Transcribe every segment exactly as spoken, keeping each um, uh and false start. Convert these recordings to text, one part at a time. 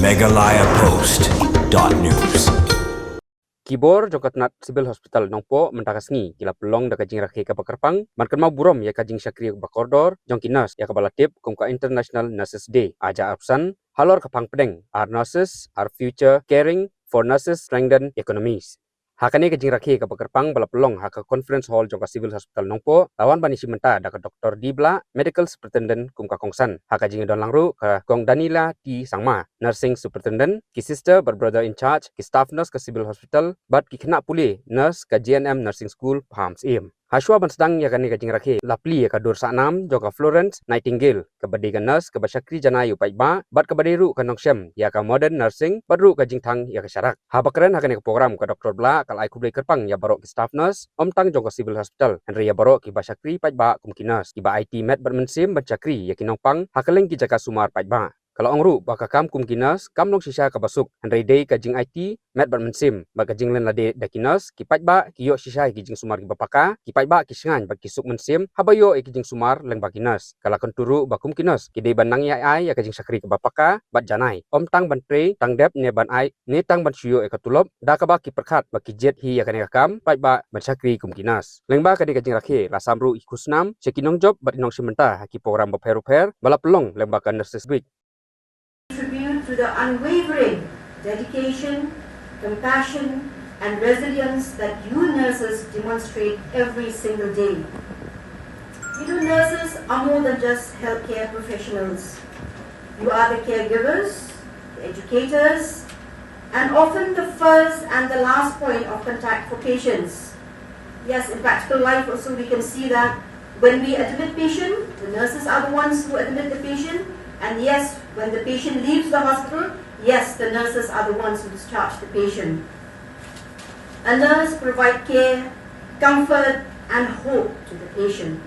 Meghalaya Post dot news. Ki bor jong ka tnat Civil Hospital Nongpoh mynta ka sngi ki la pynlong da ka jingrakhe kaba kyrpang ban kynmaw burom ïa ka jingshakri ba kordor jong ki nurse ïa kaba la tip kum ka International Nurses Day ar hajar arphew san halor ka phang pdeng Our Nurses, Our Future, Caring for Nurses Strengthen Economies. Ha kane ka jingrakhe kaba kyrpang ba la pynlong ha ka Conference Hall jong ka Civil Hospital Nongpoh, la wan ban ïashim bynta da ka Doctor D Blah, Medical Superintendent kum ka kongsan. Ha ka jingdon lang ruh ka Kong Danila T Sangma, Nursing Superintendent, ki sister bad brother in charge, ki staff nurse ka Civil Hospital bad ki khynnah pule nurse ka G N M Nursing School, Pahamsyiem. Hashwa ban sdang ïa kane ka jingrakhe, la plie ïa ka dur sahnam jong ka Florence Nightingale, kaba dei ka nurse kaba shakri janai ïa u paidbah bad kaba dei ruh ka nongshem ïa ka modern nursing bad ruh ka jingthang ïa ka sharak. Haba kren ha kane ka program, ka Doctor Blah ka la ai khublei kyrpang ïa baroh ki staff nurse, ym tang jong ka Civil Hospital, hynrei ïa baroh kiba shakri paidbah kum ki nurse, kiba aiti met bad mynsiem ban shakri ïa ki nongpang ha kylleng ki jaka sumar paidbah. Ka la ong ruh ba ka kam kum ki nurse kam long shisha kaba suk, hynrei dei ka jingaiti met bad mynsiem bad ka jingleh lade da ki nurse, ki paidbah ki ïoh shisha ïa ki jingsumar kiba paka, ki paidbah ki shngaiñ bad ki suk mynsiem haba ïoh ïa ki jingsumar lyngba ki nurse. Ka la kyntu ruh ba kum ki nurse ki dei ban nang ïai ai ïa ka jingshakri kaba paka bad janai, ym tang ban trei tang dep ne ban ai ne tang ban shu ïoh ïa ka tulop, da kaba ki pyrkhat ba ki jied hi ïa kane ka kam paidbah ban shakri kum ki nurse. Lyngba kane ka jingrakhe, la sam ruh ïa ki khusnam sha ki nongjop bad ki nongshim bynta ha ki program bapher bapher ba la pynlong lyngba ka Nurses Week. Tribute to the unwavering dedication, compassion, and resilience that you nurses demonstrate every single day. You know, nurses are more than just healthcare professionals. You are the caregivers, the educators, and often the first and the last point of contact for patients. Yes, in practical life also we can see that when we admit patient, the nurses are the ones who admit the patient. And yes, when the patient leaves the hospital, yes, the nurses are the ones who discharge the patient. A nurse provide care, comfort, and hope to the patient.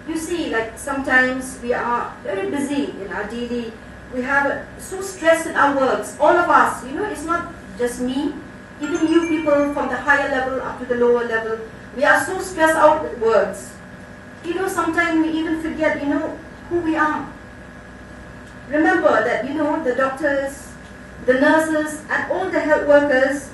You see, like, sometimes we are very busy in our daily, we have uh, so stressed in our works. All of us, you know, it's not just me. Even you people from the higher level up to the lower level, we are so stressed out with words. You know, sometimes we even forget, you know, who we are. Remember that, you know, the doctors, the nurses, and all the health workers,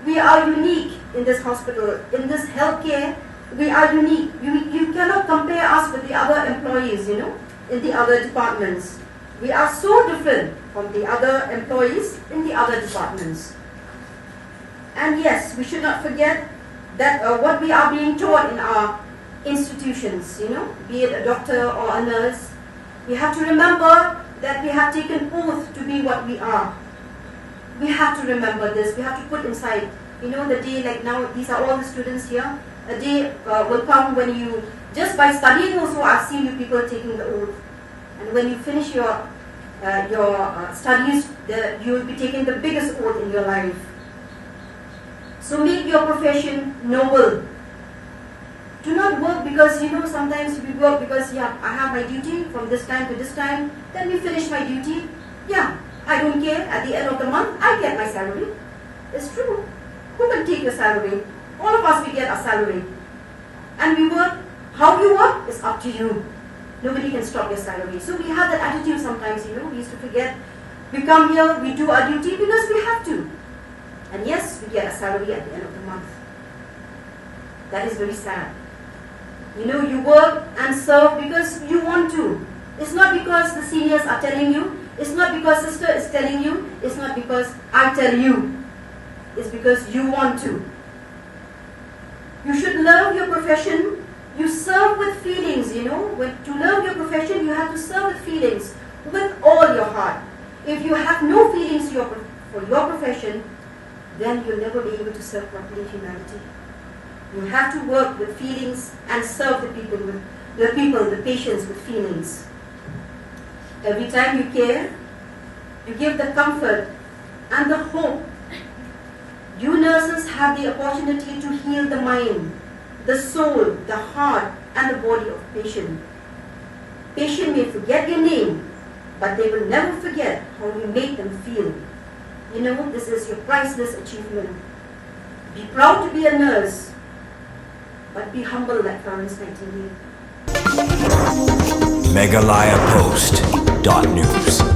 we are unique in this hospital, in this healthcare. We are unique. You, you cannot compare us with the other employees, you know, in the other departments. We are so different from the other employees in the other departments. And yes, we should not forget that uh, what we are being taught in our institutions, you know, be it a doctor or a nurse, we have to remember that we have taken oath to be what we are. We have to remember this. We have to put inside. You know, the day like now, these are all the students here. A day uh, will come when you, just by studying also, I've seen you people taking the oath. And when you finish your uh, your uh, studies, the, you will be taking the biggest oath in your life. So make your profession noble. Do not work because, you know, sometimes we work because, yeah, I have my duty from this time to this time, then we finish my duty. Yeah, I don't care. At the end of the month, I get my salary. It's true. Who can take your salary? All of us, we get our salary. And we work, how you work is up to you. Nobody can stop your salary. So we have that attitude sometimes, you know, we used to forget. We come here, we do our duty because we have to. And yes, we get a salary at the end of the month. That is very sad. You know, you work and serve because you want to. It's not because the seniors are telling you. It's not because sister is telling you. It's not because I tell you. It's because you want to. You should love your profession. You serve with feelings, you know. When to love your profession, you have to serve with feelings, with all your heart. If you have no feelings your, for your profession, then you'll never be able to serve properly humanity. You have to work with feelings and serve the people with the people, the patients with feelings. Every time you care, you give the comfort and the hope. You nurses have the opportunity to heal the mind, the soul, the heart, and the body of patient. Patient may forget your name, but they will never forget how you made them feel. You know, this is your priceless achievement. Be proud to be a nurse, but be humble like Florence Nightingale. Meghalaya Post dot news.